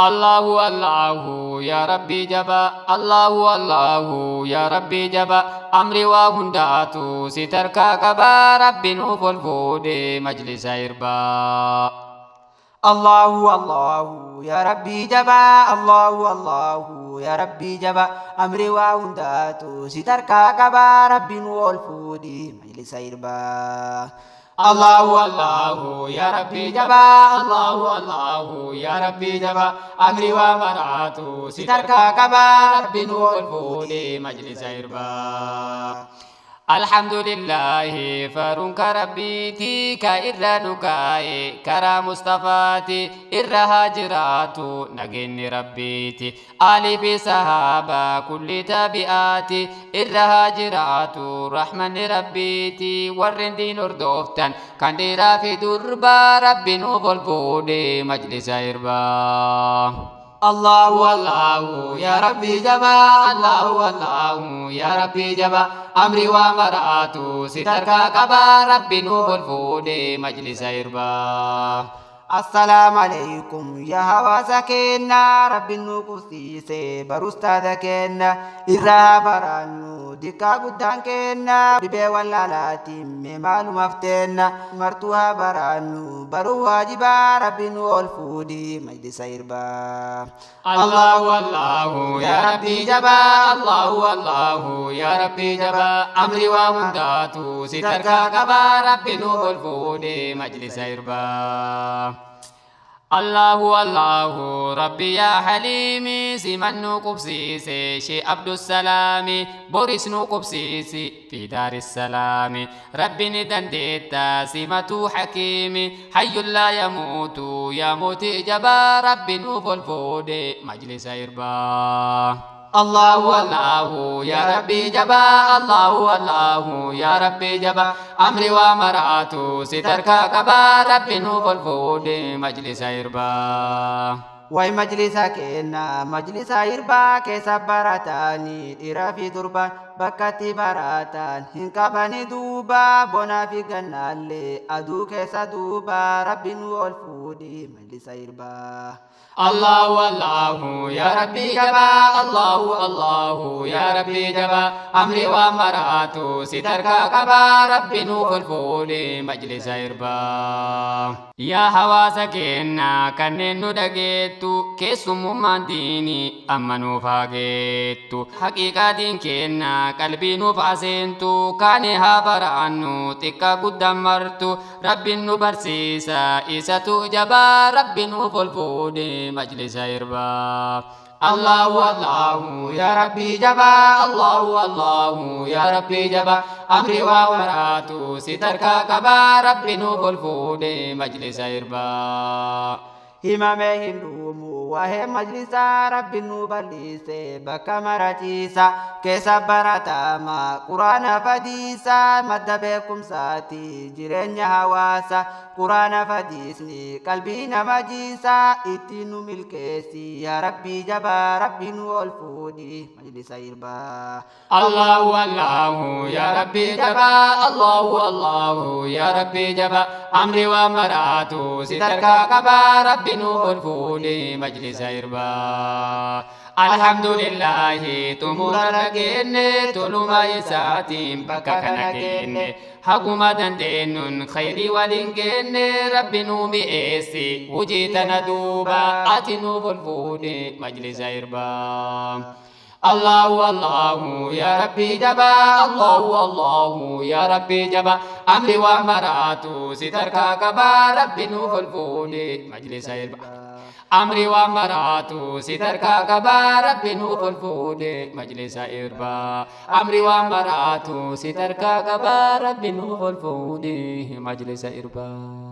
Allahu Allahu ya Rabbi jaba, Allahu Allahu ya Rabbi jaba, amri waa hundaatu si tarkaa qaba, Rabbi nuuf ol fuudhe majlisa irbaa. Allahu Allahu ya Rabbi jaba, Allahu Allahu ya Rabbi jaba, amri waa hundaatu si tarkaa qaba, Rabbi nu ol fuudhi majlisa irbaa. Allahu Allahu ya Rabbi jaba, Allahu Allahu ya Rabbi jaba, amri waa maraatu si tarkaa qaba, Rabbi nu ol fuudhe majlisa irbaa. Alhamdulillahi farunka rabbiiti ka irra nu kaa'e karaa Mustafaati irra haa jiraatu nageenyi rabbiiti aalii fi sahaabaa kulli taabi'aati irra haa jiraatu rahmanni rabbiiti warreen diin hordoftan kan dhiiraa fi durbaa rabbi nuuf ol fuudhe majlisa irbaa. Allahu Allahu ya Rabbi jaba, Allahu Allahu ya Rabbi jaba, amri waa maraatu si tarkaa qaba, Rabbi nuuf ol fuudhe majlisa irbaa. Assalaamu alaykum ya hawaasa keenya, Rabbi nu qubsiise barustaada keenya, irraa barannu dikkaa guddaan keenya, dhibee wallaalaatiin mee maalumaaf teenna, martuu haa barannu baruu waajibaa, Rabbi nu ol fuudhi majlisa irbaa. Allahu Allahu ya Rabbi jaba, Allahu Allahu ya Rabbi jaba, amri waa hundaatu si tarkaa qaba, Rabbi nu ol fuudhe majlisa irbaa. Allahu Allahu Rabbi ya Halimi siman nu qubsiise Shee Abdusalaami boris nu qubsiisi fi daarissalaami Rabbi ni dandeetta simatu hakiimi hayyun laa yamuutu yaa mootii jabaa Rabbi nuuf ol fuudhe majlisa irbaa. Allahu Allahu ya Rabbi jaba, Allahu Allahu ya Rabbi jaba, amri waa maraatu si tarkaa qaba, Rabbi nuuf ol fuudhe majlisa irbaa. Way majlisa keenya majlisa irbaa keessa barataanii dhiiraa fi durbaan bakkatti baratan hin qabani duuba bonaa fi gannaallee aduu keessa duuba Rabbi nu ol fuudhi majlisa irbaa. Allahu Allahu ya Rabbi jaba, Allahu Allahu ya Rabbi jaba, amri waa maraatu si tarkaa qaba, Rabbi nuuf ol fuudhe majlisa irbaa. Yaa hawaasa keenya kanneen nu dhageettu keessummummaan diinii amma nuuf haa geettu haqiiqaatiin keenya qalbii nuuf haa seentu kaane haa baraannu xiqqaa guddaan martu Rabbiin nu barsiisa isatu jabaa Rabbi nuuf ol fuudhe majlisa irbaa. Allahu Allahu ya Rabbi jaba, Allahu Allahu ya Rabbi jaba, amri waa maraatu si tarkaa qaba, Rabbi nuuf ol fuudhe majlisa irbaa. Himamee hin dhumu waa'ee majlisaa Rabbi nu bal'ise bakka maraciisa keessa baratama quraana fadiisa madda beekumsaati jireenya hawaasa quraana fadiisni qalbii nama jiisa itti nu milkeessi yaa Rabbi jabaa Rabbi nu ol fuudhi majlisa irbaa. Allahu Allahu ya Rabbi jaba, Allahu Allahu ya Rabbi jaba, amri waa maraatu si tarkaa qaba, Rabbi nuuf ol fuudhe majlisa irbaa. Alhamdulillahi xumura dhageenne toluma isaatiin bakka kana geenne haguma dandeenyuun khayrii waliin geenne Rabbi nuu mi'eessi hojii tana duuba ati nuuf ol fuudhe majlisa irbaa. Allahu Allahu ya Rabbi jaba, Allahu Allahu ya Rabbi jaba, amri waa maraatu si tarkaa qaba, Rabbi nuuf ol fuudhe majlisa irbaa. Amri waa maraatu si tarkaa qaba, Rabbi nuuf ol fuudhe majlisa irbaa. Amri waa maraatu si tarkaa qaba, Rabbi nuuf ol fuudhe majlisa irbaa.